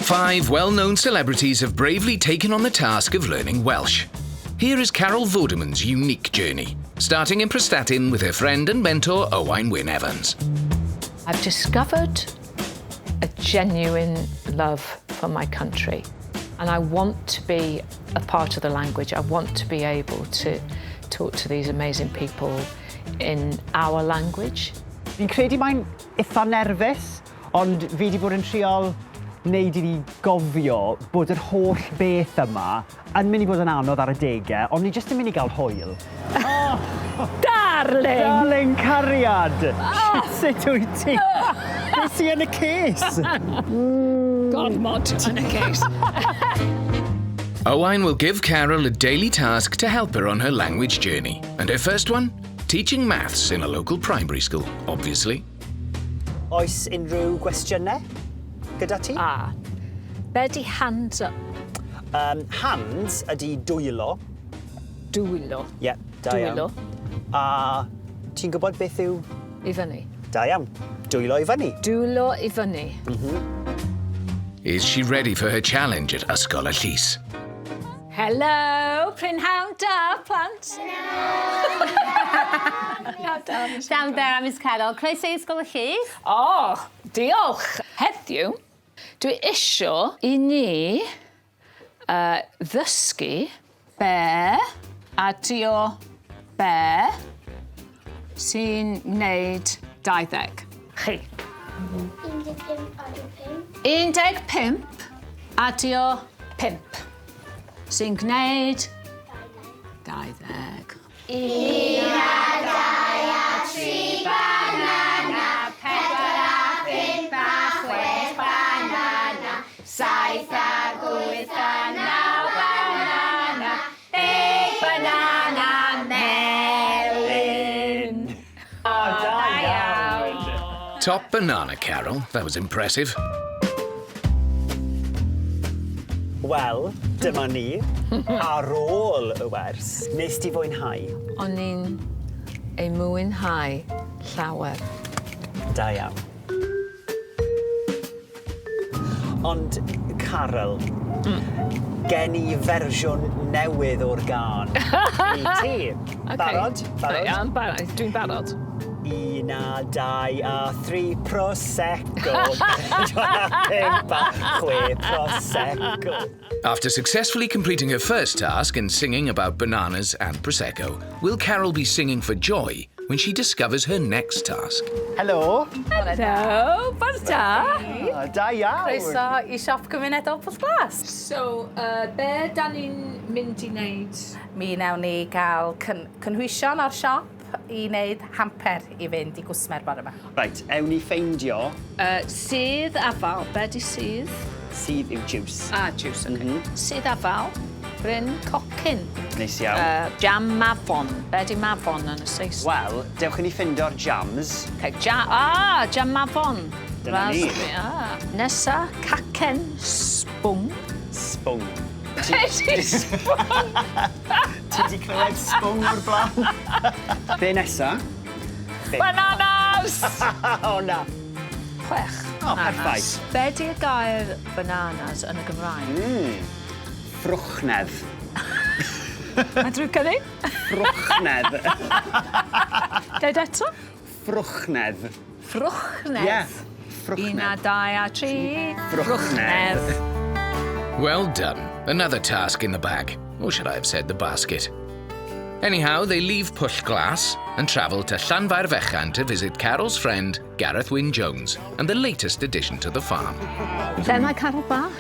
Five well-known celebrities have bravely taken on the task of learning Welsh. Here is Carol Vorderman's unique journey, starting in Prestatyn with her friend and mentor Owain Wyn Evans. I've discovered a genuine love for my country and I want to be a part of the language. I want to be able to talk to these amazing people in our language. Fi'n credu mae'n itha nerfus, ond fi wedi bod yn trial wneud i fi gofio bod yr holl beth yma yn mynd i fod yn anodd ar adegau, ond ni jyst yn mynd i gael hwyl. Oh! Darling! Darling cariad! Oh! Sut wyt ti? Beth sy yn y case? Gormod yn y case. Owain will give Carol a daily task to help her on her language journey. And her first one? Teaching maths in a local primary school, obviously. Oes unrhyw gwestiynau gyda ti? Ah. Be di hands up? Hands ydy dwylo. Dwylo? Ie, yeah, da iawn. Dwylo. A ti'n gwybod beth yw? I fyny. Da iawn. Dwylo i fyny. Dwylo i fyny. Is she ready for her challenge at Ysgol y Llys? Helo, prynhawn da, plant. Prynhawn da, Miss Down there, Miss Carol. Croeso i Ysgol y Llys. O, diolch. Heddiw, dwi isio i ni ddysgu be adio be sy'n wneud 20. Chi. 15 adio 5. 15 adio 5 sy'n gwneud 20. 1 a 2 a 3 banana, 4 a 5 a 6 banana, 7 a 8 a 9 banana, 10 banana melyn. O, da iawn. Top banana, Carol. That was impressive. Wel, dyma ni, ar ôl y wers. Nes di fwynhau? O'n i'n ei mwynhau llawer. Da iawn. Ond, Caryl, gen i fersiwn newydd o'r gân i ti. Barod? Barod? Iawn, barod. Dwi'n barod. 1 a 2 a 3 Prosecco. 4 a 5 a 6 Prosecco. After successfully completing her first task and singing about bananas and Prosecco, will Carol be singing for joy when she discovers her next task? Helo. Helo, bore da. O, da iawn. Croeso i siop gymunedol Pwll Glas. So, be da ni'n mynd i wneud? Mi wnawn ni gael cyn cynhwysion o'r siop i wneud hamper i fynd i gwsmer bore 'ma. Reit, ewn ni ffeindio... Sudd afal. Be di sudd? Sudd yw juice. Ah, juice, ok. Sudd afal, Bryn Cocyn. Neis iawn. Jam mafon. Be di mafon yn y Saesneg? Wel, dewch i ni ffeindio'r jams. Ok, ja-, jam mafon. Dyna ni. Raspberry, ah. Nesa, cacen sbwng. Sbwng. Be di sbwng? Ti 'di clywed sbwng o'r blaen? Be nesa? Bananas! O na. Chwech. O, perffaith. Be di'r gair bananas yn y Gymraeg? Ffrwchnedd. Mae'n drwg gen i. Ffrwchnedd. Deud eto. Ffrwchnedd. Ffrwchnedd. Ie. Ffrwchnedd. 1 a 2 a 3. Ffrwchnedd. Well done. Another task in the bag. Or should I have said the basket? Anyhow, they leave Pwll Glas and travel to Llanfairfechan to visit Carol's friend, Gareth Wyn Jones, and the latest addition to the farm. Lle mae Carol Bach?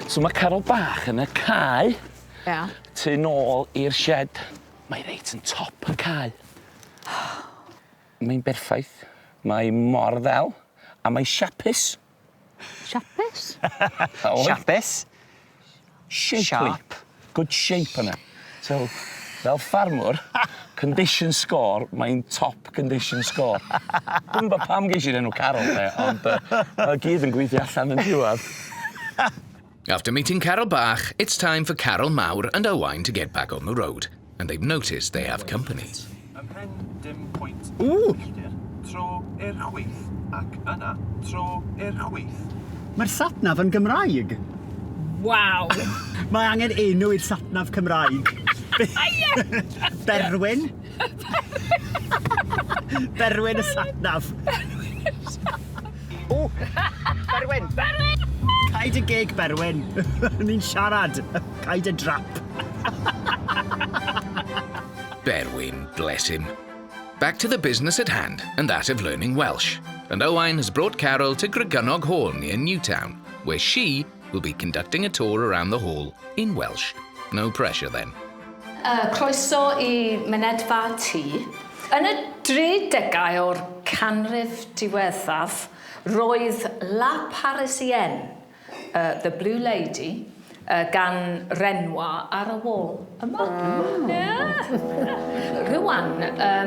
So mae Carol Bach yn y cae. Ia. Tu nôl i'r shed. Mae reit yn top y cae. Mae'n berffaith. Mae mor ddel. A mae siapus. Siapus? Siapus. Shapely. Sharp. Good shape yna. So, fel ffarmwr, condition score, mae'n top condition score. Dwi'm yn gwybod pam ges i'r enw Carol de, ond mae o gyd yn gweithio allan yn diwedd. After meeting Carol Bach, it's time for Carol Mawr and Owain to get back on the road. And they've noticed they have company. Ymhen dim pwynt Ww! milltir, tro i'r chwith ac yna tro i'r chwith. Mae'r sat nav yn Gymraeg. Waw! Mae angen enw i'r satnav Cymraeg. Berwyn. Berwyn y satnav. O! Berwyn! Berwyn! Cau dy geg, Berwyn. Ni'n siarad. Cau dy drap. Berwyn, bless him. Back to the business at hand, and that of learning Welsh. And Owain has brought Carol to Gregynog Hall near Newtown, where she will be conducting a tour around the hall in Welsh. No pressure then. Croeso i Mynedfa Tŷ. Yn y dridegau o'r canrif diwethaf, roedd La Parisienne, The Blue Lady, gan Renoir ar y wal yma. Yeah. Rwan,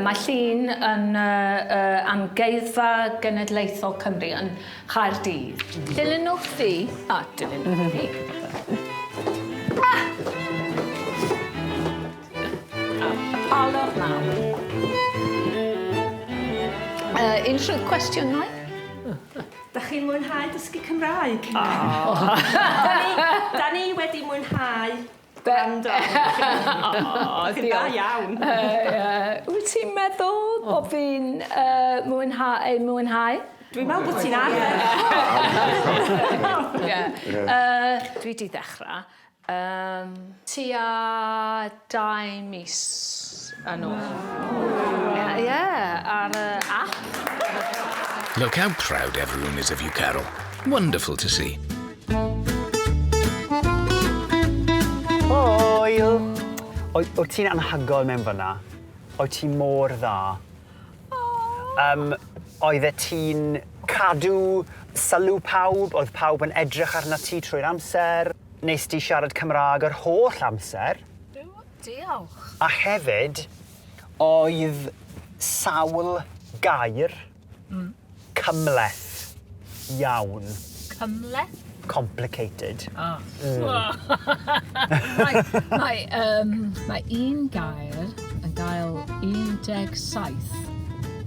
mae llun yn Amgueddfa Genedlaethol Cymru yn Nghaerdydd. Dilynwch fi. A, dilynwch fi. Ah! Parlwr nawr. Unrhyw cwestiynau? Da chi'n mwynhau dysgu Cymraeg? O! Da ni wedi mwynhau gwrando arnoch chi. O, Chi'n dda iawn. Wyt ti'n meddwl bod fi'n mwynhau, ei mwynhau? Dwi'n meddwl bod ti'n arfer. Ie. Dwi 'di ddechrau tua 2 mis yn ôl. Ie, ar y app. Look how proud everyone is of you, Carol. Wonderful to see. Hwyl! Wyt ti'n anhygoel mewn fyna. Wyt ti mor dda. Oeddet ti'n cadw sylw pawb, oedd pawb yn edrych arna ti trwy'r amser. Nes ti siarad Cymraeg yr holl amser. Diolch. A hefyd, oedd sawl gair cymhleth iawn. Cymhleth? Complicated. Oh. Mae un gair yn gael 17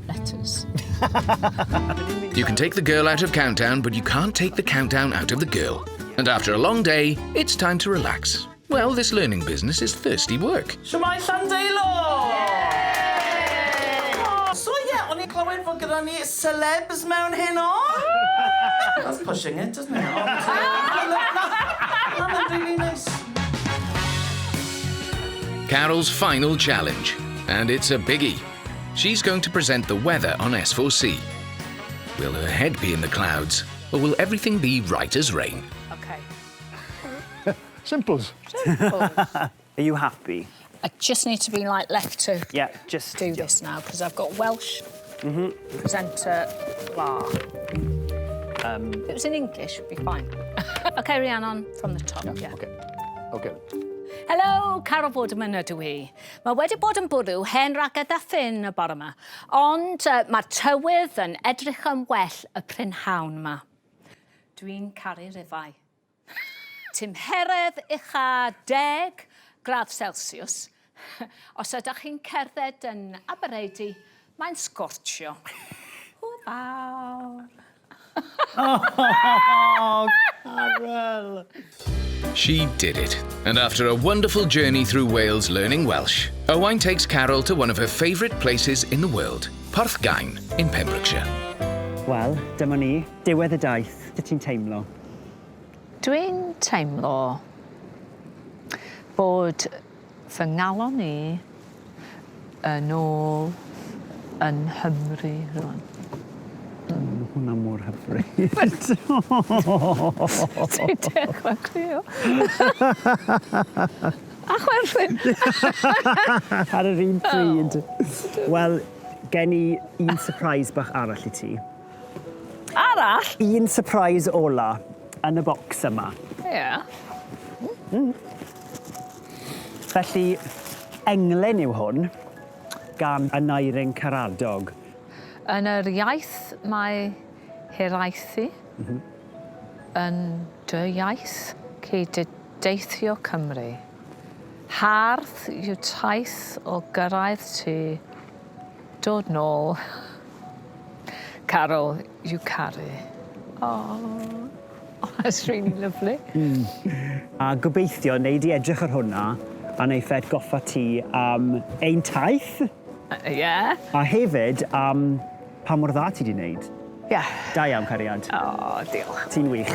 letters. You can take the girl out of Countdown, but you can't take the countdown out of the girl. And after a long day, it's time to relax. Well, this learning business is thirsty work. Shwmae Llandeilo! So ie, yeah, o'n i'n clywed fod gyda ni celebs mewn heno. That's pushing it, doesn't it? Ond, na, mae'n really nice. Carol's final challenge, and it's a biggie. She's going to present the weather on S4C. Will her head be in the clouds, or will everything be right as rain? Okay. Simples. Are you happy? I just need to be like left to Yeah, just do this now because I've got Welsh presenter blah. If it was in English, it'd be fine. Okay, Rhiannon, from the top, yeah. Okay. Helo, Carol Vorderman ydw i. Mae wedi bod yn bwrw hen raged a ffyn y bore yma, ond mae'r tywydd yn edrych yn well y prynhawn yma. Dwi'n caru rifau. Tymheredd ucha 10 gradd Celsius. Os ydych chi'n cerdded yn Abereidi, mae'n sgortio. Hwyl fawr. Oh, Carol! She did it. And after a wonderful journey through Wales learning Welsh, Owain takes Carol to one of her favourite places in the world, Porthgain in Pembrokeshire. Wel, dyma ni, diwedd y daith. Sut ti'n teimlo? Dwi'n teimlo bod fy ngalon i yn ôl yn Nghymru rwan. Hwna mor hyfryd. Ti'n dechrau crio. A chwerthin. Ar yr un pryd. Wel, gen i un surprise bach arall i ti. Arall? Un surprise ola yn y bocs yma. Ie. Yeah. Felly, englyn yw hwn gan Aneirin Karadog. Yn yr iaith mae hiraethu yn dy iaith cei deithio Cymru. Hardd yw taith o gyrraedd ti dod nôl. Carol yw caru. Oh. Oh, that's really lovely. A gobeithio wnei di edrych ar hwnna a wneith e atgoffa ti am ein taith. Yeah. A hefyd am pa mor dda ti 'di wneud. Yeah. Da iawn, cariad. O, diolch. Ti'n wych.